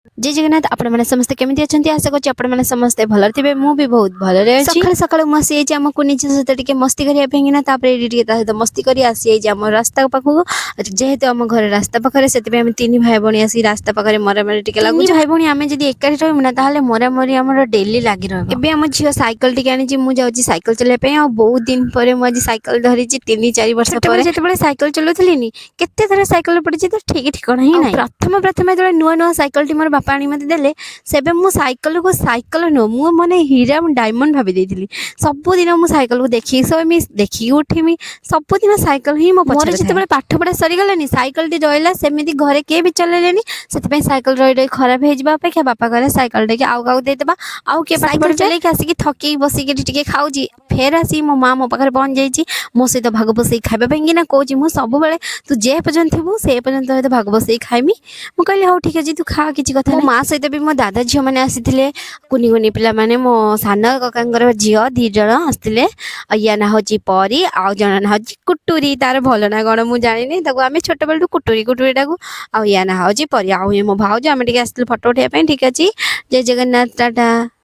ଜୟ ଜଗନ୍ନାଥ। ଆପଣମାନେ ସମସ୍ତେ କେମିତି ଅଛନ୍ତି? ଆଶା କରୁଛି ଆପଣମାନେ ସମସ୍ତେ ଭଲରେ ଥିବେ। ମୁଁ ବି ବହୁତ ଭଲରେ ଅଛି। ସକାଳୁ ସକାଳୁ ମୁଁ ଆସିଯାଇଛି ଆମ କୁନି ଝିଅ ସହିତ ଟିକେ ମସ୍ତି କରିବା ପାଇଁକିନା। ତାପରେ ଏଇଠି ଟିକେ ତା ସହିତ ମସ୍ତି କରି ଆସିଯାଇଛି ଆମ ରାସ୍ତା ପାଖକୁ। ଯେହେତୁ ଆମ ଘର ରାସ୍ତା ପାଖରେ, ସେଥିପାଇଁ ଆମେ ତିନି ଭାଇ ଭଉଣୀ ଆସିକି ରାସ୍ତା ପାଖରେ ମରାମରି ଟିକେ ଲାଗୁଛୁ। ଭାଇ ଭଉଣୀ ଆମେ ଯଦି ଏକାଠି ରହିବୁ ନା, ତାହେଲେ ମରାମରି ଆମର ଡେଲି ଲାଗି ରହିବ। ଏବେ ଆମ ଝିଅ ସାଇକେଲ ଟିକେ ଆଣିଛି, ମୁଁ ଯାଉଛି ସାଇକେଲ ଚଲେଇବା ପାଇଁ। ଆଉ ବହୁତ ଦିନ ପରେ ମୁଁ ଆଜି ସାଇକେଲ ଧରିଛି, 3-4 ବର୍ଷ ପରେ। ଯେତେବେଳେ ସାଇକେଲ ଚଲାଉଥିଲିନି, କେତେ ଥର ସାଇକେଲ ପଡ଼ିଛି ତ ଠିକ ଠିକଣା ହିଁ ନାହିଁ। ପ୍ରଥମ ପ୍ରଥମେ ଯେତେବେଳେ ନୂଆ ନୂଆ ସାଇକେଲଟି ମୋର ବାପା ଆଣି ମୋତେ ଦେଲେ, ସେବେ ମୁଁ ସାଇକେଲକୁ ସାଇକେଲ ନୁହଁ, ମୁଁ ମାନେ ହୀରା ଡାଇମଣ୍ଡ ଭାବି ଦେଇଥିଲି। ସବୁଦିନ ମୁଁ ସାଇକେଲକୁ ଦେଖିକି ଶୋଇମି, ଦେଖିକି ଉଠିମି। ସବୁଦିନ ସାଇକେଲ ହିଁ ମୋ ପଛରେ। ଯେତେବେଳେ ପାଠ ପଢ଼ା ସରିଗଲାନି, ସାଇକେଲଟି ରହିଲା ସେମିତି, ଘରେ କିଏ ବି ଚଲେଇଲେନି। ସେଥିପାଇଁ ସାଇକେଲ ରହି ରହି ଖରାପ ହେଇଯିବା ଅପେକ୍ଷା ବାପା କହିଲେ, ସାଇକେଲ ଟିକେ ଆଉ କାହାକୁ ଦେଇଦେବା, ଆଉ କିଏ ସାଇକେଲ ଚଲେଇକି ଆସିକି ଥକିକି ବସିକି ଏଠି ଟିକେ ଖାଉଛି। ଫେର ଆସିକି ମୋ ମା ମୋ ପାଖରେ ପହଞ୍ଚି ଯାଇଛି ମୋ ସହିତ ଭାଗ ବସେଇକି ଖାଇବା ପାଇଁକିନା। କହୁଛି, ମୁଁ ସବୁବେଳେ ତୁ ଯେ ପର୍ଯ୍ୟନ୍ତ ଥିବୁ, ସେ ପର୍ଯ୍ୟନ୍ତ ସହିତ ଭାଗ ବସେଇକି ଖାଇମି। ମୁଁ କହିଲି, ହଉ ଠିକ୍ ଅଛି, ତୁ ଖା, କିଛି କଥା। ମୋ ମା ସହିତ ବି ମୋ ଦାଦା ଝିଅମାନେ ଆସିଥିଲେ, କୁନି କୁନି ପିଲାମାନେ। ମୋ ସାନ କକାଙ୍କର ଝିଅ ଦି ଜଣ ଆସିଥିଲେ। ଆଉ ୟା ନାଁ ହେଉଛି ପରି, ଆଉ ଜଣ ନାଁ ହେଉଛି କୁଟୁରୀ। ତାର ଭଲ ନାଁ କ'ଣ ମୁଁ ଜାଣିନି, ତାକୁ ଆମେ ଛୋଟବେଳଠୁ କୁଟୁରୀ କୁଟୁରୀ ଡାକୁ। ଆଉ ୟା ନାଁ ହେଉଛି ପରି, ଆଉ ଇଏ ମୋ ଭାଉଜ। ଆମେ ଟିକେ ଆସିଥିଲୁ ଫଟୋ ଉଠେଇବା ପାଇଁ। ଠିକ୍ ଅଛି, ଜୟ ଜଗନ୍ନାଥ, ଟାଟା।